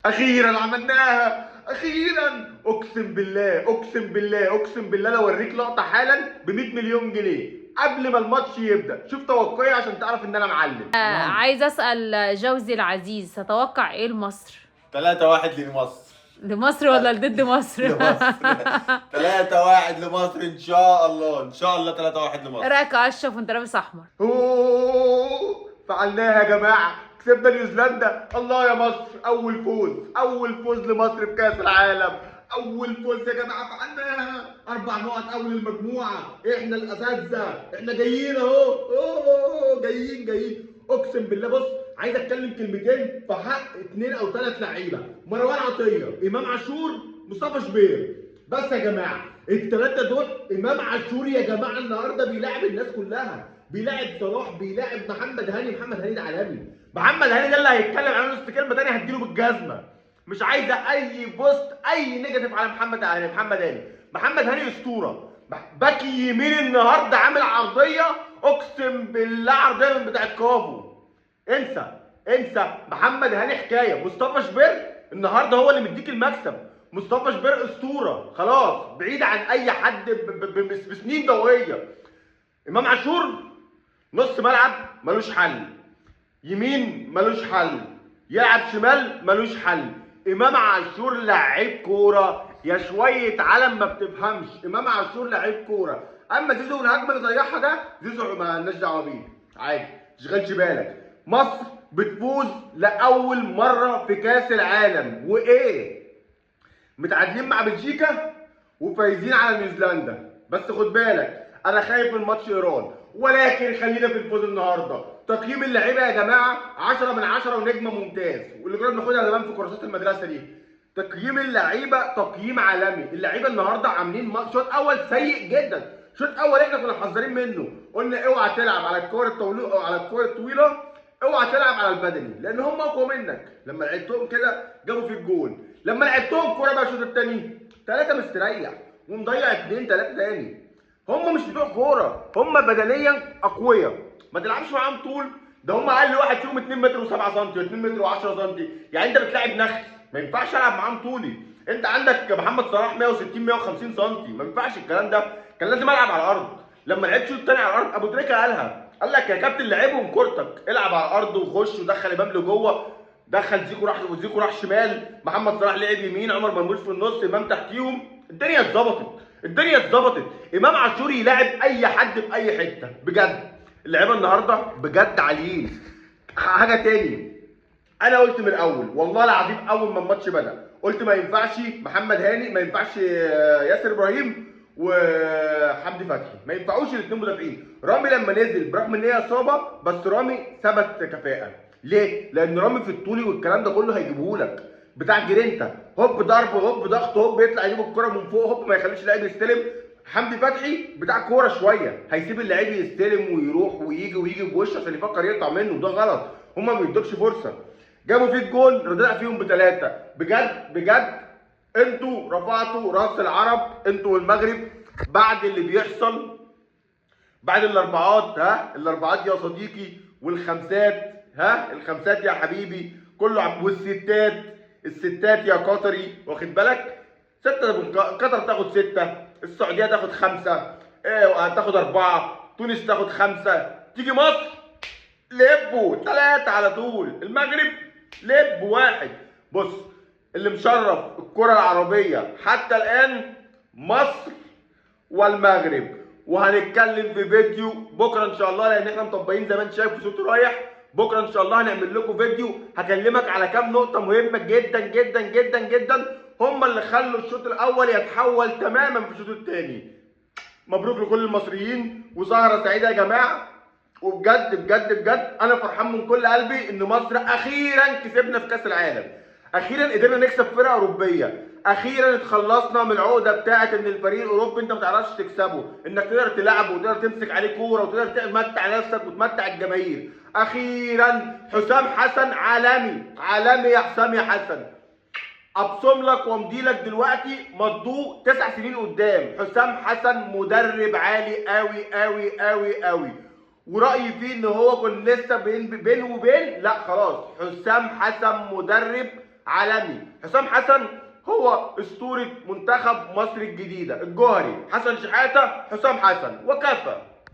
اخيرا عملناها، اخيرا. اقسم بالله اقسم بالله اقسم بالله لو اوريك لقطة حالا ب 100 مليون جنيه قبل ما الماتش يبدا. شوف توقعي عشان تعرف ان انا معلم. عايز اسال جوزي العزيز، تتوقع ايه لمصر؟ 3-1 لمصر. لمصر ولا لضد مصر؟ لمصر. 3-1 لمصر ان شاء الله، ان شاء الله 3-1 ايه لمصر. رايك يا اشرف وانت لابس احمر؟ اوه فعلناها يا جماعة، كسبنا نيوزيلندا. الله يا مصر، اول فوز، اول فوز لمصر في كاس العالم، اول فوز يا جماعة، فعلناها. 4 نقط اول المجموعة، احنا الاساتذة، احنا جايين اهو، اوه جايين جايين. اقسم بالله بص، عايز اتكلم كلمتين في حق 2 او 3 لعيبة، مروان عطية، امام عاشور، مصطفى شبير. بس يا جماعة الثلاثة دول، امام عاشور يا جماعة النهارده بيلاعب الناس كلها، بيلاعب صلاح، بيلاعب محمد هاني. محمد هاني ده عالمي، محمد هاني ده اللي هيتكلم على نص كلمة تاني هتجيله بالجزمه. مش عايزه اي post اي negative على محمد هاني. محمد هاني، محمد هاني اسطورة. باك يمين النهارده عامل عرضية، اقسم بالله عرضية من بتاعه كافو. انسى انسى، محمد هاني حكاية. مصطفى شبير النهارده هو اللي مديك المكسب. مصطفى شبير اسطورة، خلاص بعيد عن اي حد بسنين ضوئية. امام عاشور نص ملعب ملوش حل، يمين ملوش حل، يلعب شمال ملوش حل. امام عاشور لعيب كورة يا شوية عالم ما بتفهمش. امام عاشور لعيب كورة. اما زيزو والهجمه اللي ضيعها ده، زيزو ما لناش دعوه بيه، عادي، تشغلش بالك. مصر بتفوز لاول مرة في كاس العالم، وايه، متعادلين مع بلجيكا وفايزين على نيوزيلندا. بس خد بالك، انا خايف من ماتش ايران، ولكن خلينا في الفوز النهارده. تقييم اللعيبة يا جماعة 10 من 10 ونجمه ممتاز، واللي كنا بناخدها زمان في كورسات المدرسة دي. تقييم اللعيبة تقييم عالمي. اللعيبة النهارده عاملين شوط اول سيء جدا. شوط اول احنا كنا محذرين منه، قلنا اوعى تلعب على الكور الطويلة، على الكور الطويلة، اوعى تلعب على البدني، لان هم اقوى منك. لما لعبتهم كده جابوا في الجول. لما لعبتهم كورة بقى الشوط الثاني 3 مستريح ومضيع 2 3 تاني. هم مش بتوع كورة، هم بدنيا اقوياء، ما تلعبش معاهم طول. ده هم اقل واحد فيهم 2 متر و7 سم و2 متر و10 سم، يعني انت بتلاعب نخل، ما ينفعش العب معاهم طولي. انت عندك محمد صلاح 160 150 سم، ما ينفعش الكلام ده، كان لازم العب على الارض. لما لعبت شوط تاني على الارض، ابو تريكه قالها، قال لك يا كابتن لعبهم كورتك، العب على الارض وخش ودخل امام لجوه، دخل زيكو راح، وزيكو راح شمال، محمد صلاح لعب يمين، عمر مرموش في النص، امام تحتيهم. الدنيا اتظبطت، الدنيا اتظبطت. امام عاشور يلاعب اي حد في اي حتة بجد. اللعيبة النهارده بجد عاليين. حاجة تاني، انا قلت من الاول والله العظيم، اول ما الماتش بدا قلت ما ينفعش محمد هاني، ما ينفعش ياسر ابراهيم وحمدي فتحي، ما ينفعوش الاثنين مدافعين. رامي لما نزل برغم ان هي اصابه، بس رامي ثبت كفاءة. ليه؟ لان رامي في الطولي والكلام ده كله هيجيبهولك بتاع جرينتا، هوب ضرب، هوب ضغط، هوب يطلع يجيب الكرة من فوق، هوب ما يخليش اللاعب يستلم. حمدي فتحي بتاع كورة شوية، هيسيب اللعيب يستلم ويروح ويجي ويجي بوشه عشان يفكر يقطع منه، وده غلط. هما ما بيدوكش فرصة. جابوا فيك جول، رضينا فيهم ب3. بجد بجد انتوا رفعتوا راس العرب، انتوا والمغرب، بعد اللي بيحصل بعد الاربعات. ها الاربعات يا صديقي، والخمسات، ها الخمسات يا حبيبي، كله والستات، الستات يا قطري، واخد بالك؟ 6 قطر تاخد 6، السعودية تاخد 5، ايه تاخد 4، تونس تاخد 5، تيجي مصر لبوا 3 على طول، المغرب لب 1. بص اللي مشرف الكره العربية حتى الان مصر والمغرب، وهنتكلم في فيديو بكره ان شاء الله، لان احنا مطبقين زي ما انت شايف وصوته رايح. بكره ان شاء الله هنعمل لكم فيديو هكلمك على كام نقطة مهمة جدا جدا جدا جدا، هم اللي خلوا الشوط الاول يتحول تماما في الشوط الثاني. مبروك لكل المصريين وسهره سعيدة يا جماعة. وبجد بجد بجد انا فرحان من كل قلبي ان مصر اخيرا كسبنا في كاس العالم، اخيرا قدرنا نكسب فرقه اوروبية، اخيرا اتخلصنا من العقدة بتاعه ان الفريق الاوروبي انت ما تعرفش تكسبه، انك تقدر تلعبه وتقدر تمسك عليه كورة وتقدر تمتع نفسك وتمتع الجماهير. اخيرا حسام حسن عالمي، عالمي يا حسام يا حسن. ابصم لك وامضي لك دلوقتي مضوه 9 سنين قدام. حسام حسن مدرب عالي قوي قوي قوي قوي، ورايي فيه ان هو كان لسه بين وبين، لا خلاص حسام حسن مدرب عالمي. حسام حسن هو اسطورة منتخب مصر الجديدة، الجوهري، حسن شحاته، حسام حسن، وكفى.